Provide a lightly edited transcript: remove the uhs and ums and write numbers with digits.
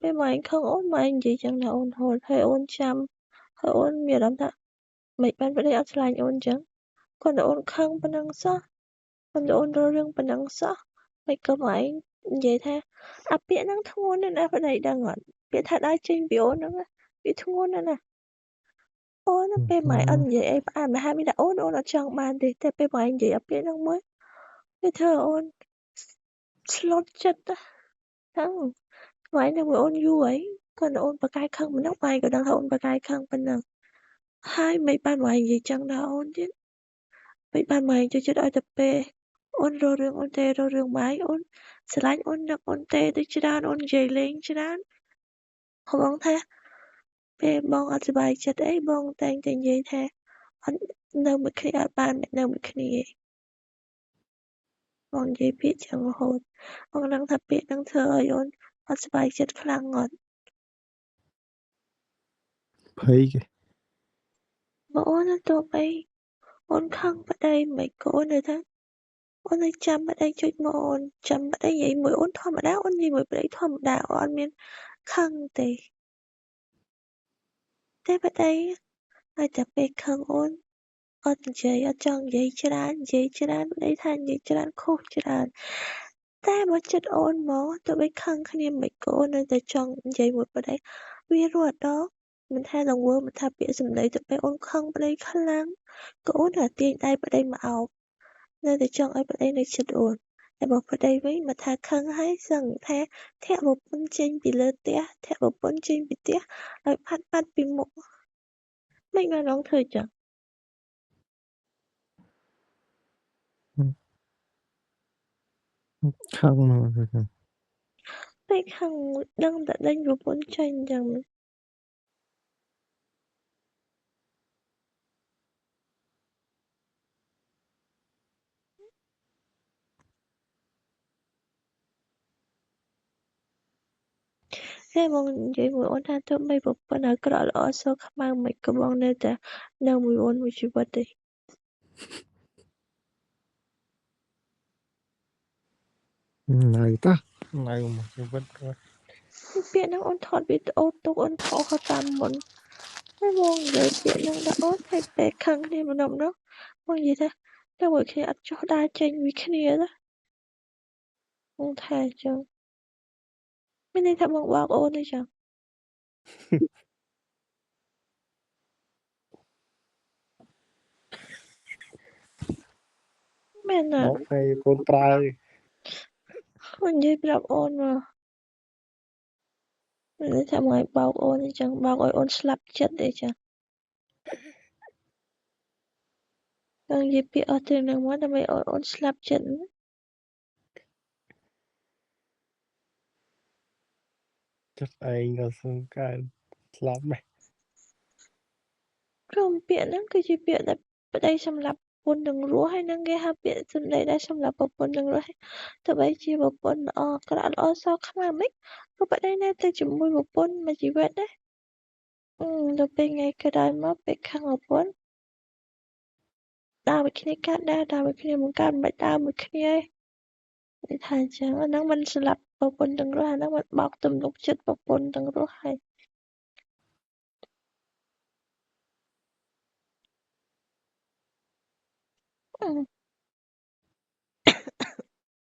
ពេលម៉ែឯងខឹងអូនម៉ែឯងនិយាយចឹងណាអូនហូតហើយអូនចាំហើយអូនមានអារម្មណ៍ថាមិនបានប្តីអត់ឆ្លាញ់អូនចឹងគាត់តែអូនខឹងប៉ុណ្ណឹងសោះគាត់តែអូនរករឿងប៉ុណ្ណឹងសោះមិនក៏ម៉ែឯងនិយាយថាអាពាក្យហ្នឹងធ្ងន់ណាស់ណាប្តីដឹងអត់ពាក្យថាដើរចេញពីអូនហ្នឹងវាធ្ងន់ណាស់ណាអូនពេលម៉ែអត់និយាយអីផ្អែមល្ហែមមានតែអូនអូនអត់ចង់បានទេតែពេលម៉ែនិយាយអាពាក្យហ្នឹងមួយវាធ្វើអូនស្លុតចិត្តហ្នឹងម៉ែនៅមួយអូនយូរហើយគាត់អូនប្រកែកខឹងប៉ុណ្ណឹងម៉ែក៏ដឹងថាអូនប្រកែកខឹងប៉ុណ្ណឹងហើយមិនបានម៉ែនិយាយចឹងដល់អូនទៀតមិនបានម៉ែចូលចិត្តឲ្យតែពេលអូនរករឿងអូនទេរករឿងម៉ែអូនស្រឡាញ់អូននឹកអូនទេទៅច្រើនអូននិយាយលេងច្រើនបងថាពេលបងអត់សប្បាយចិត្តអីបងតែងតែនិយាយថាអត់នៅមួយគ្នាអត់បាននៅមួយគ្នាបងនិយាយពាក្យចឹងរហូតបងដឹងថាពាក្យហ្នឹងធ្វើឲ្យអូនអត់សប្បាយចិត្តខ្លាំងអត់ ភ័យគេបើអូនទៅបីអូនខឹងប្តីមិនក៏អូននៅថាអូននៅចាំប្តីចុចមកអូនចាំប្តីនិយាយមួយអូនធម្មតាអូននិយាយមួយប្តីធម្មតាអូនអត់មានខឹងទេតែប្តីឲ្យតែពេលខឹងអូនអត់និយាយអត់ចង់និយាយច្រើននិយាយច្រើនប្តីថានិយាយច្រើនខុសច្រើនតែបើចិត្តអូនមកទោះបីខឹងគ្នាមិនក៏អូននៅតែចង់និយាយមួយប្តីវារាល់ដងមិនថាលង្វើមិនថាពាក្យសម្ដីទៅពេលអូនខឹងប្តីខ្លាំងក៏អូនតែទាញដៃប្តីមកអោបនៅតែចង់ឲ្យប្តីនៅចិត្តអូនតែបើប្តីវិញមកថាខឹងហើយសឹងថាធាក់ប្រពន្ធចេញពីលើផ្ទះធាក់ប្រពន្ធចេញពីផ្ទះឲ្យផាត់បាត់ពីមុខមិនបានរងធ្វើចឹង ខឹងមក ពេលខឹងដឹងតែដេញប្រពន្ធចេញចឹងតែបងនិយាយមួយអូនថាទោះបីប្រពន្ធអាក្រក់ល្អសខ្មៅមិនក៏បងនៅតែនៅមួយអូនមួយជីវិតទេ នៅតោះនៅមួយជីវិតគាត់ ពាក្យហ្នឹងអូនថតវីដេអូទុកអូនផុសតាមមុនហើយបងនិយាយពាក្យហ្នឹងដល់អូនហើយពេលខឹងគ្នាម្ដងម្ដងបងនិយាយថាតែមួយគ្នាអត់ចុះដើរចេញពីគ្នាណាបងថាអញ្ចឹងមានន័យថាបងបោកអូនអីចឹងមែនណា បោកពេលកូនប្រើ អូននិយាយប្រាប់អូនមកមានន័យថាមកឲ្យបោកអូនអីចឹងបោកឲ្យអូនស្លាប់ចិត្តអីចឹងចង់និយាយពាក្យអស់ទាំងហ្នឹងមកដើម្បីឲ្យអូនស្លាប់ចិត្ត ចិត្តឯងក៏សង្កើស្លាប់ដែរ ក្រុមពាក្យហ្នឹងគឺជាពាក្យដែលប្តីសម្លាប់ប្រពន្ធនឹងរស់ហើយនឹងគេហៅពាក្យសម្ដីដែលសម្លាប់ប្រពន្ធនឹងរស់ទោះបីជាប្រពន្ធល្អអាក្រក់ល្អសខ្មៅមិនក៏ប្តីនៅតែជាមួយប្រពន្ធមួយជីវិតដែរដល់ពេលថ្ងៃក្រោយមកពេលខឹងប្រពន្ធដើរមួយគ្នាកាត់ដែរដើរមួយគ្នាមិនកើតមិនដើរមួយគ្នាឯងនិយាយថាអញ្ចឹងអាហ្នឹងមិនសម្លាប់ប្រពន្ធទាំងរស់អាហ្នឹងមិនបោកទំនុកចិត្តប្រពន្ធទាំងរស់ហើយ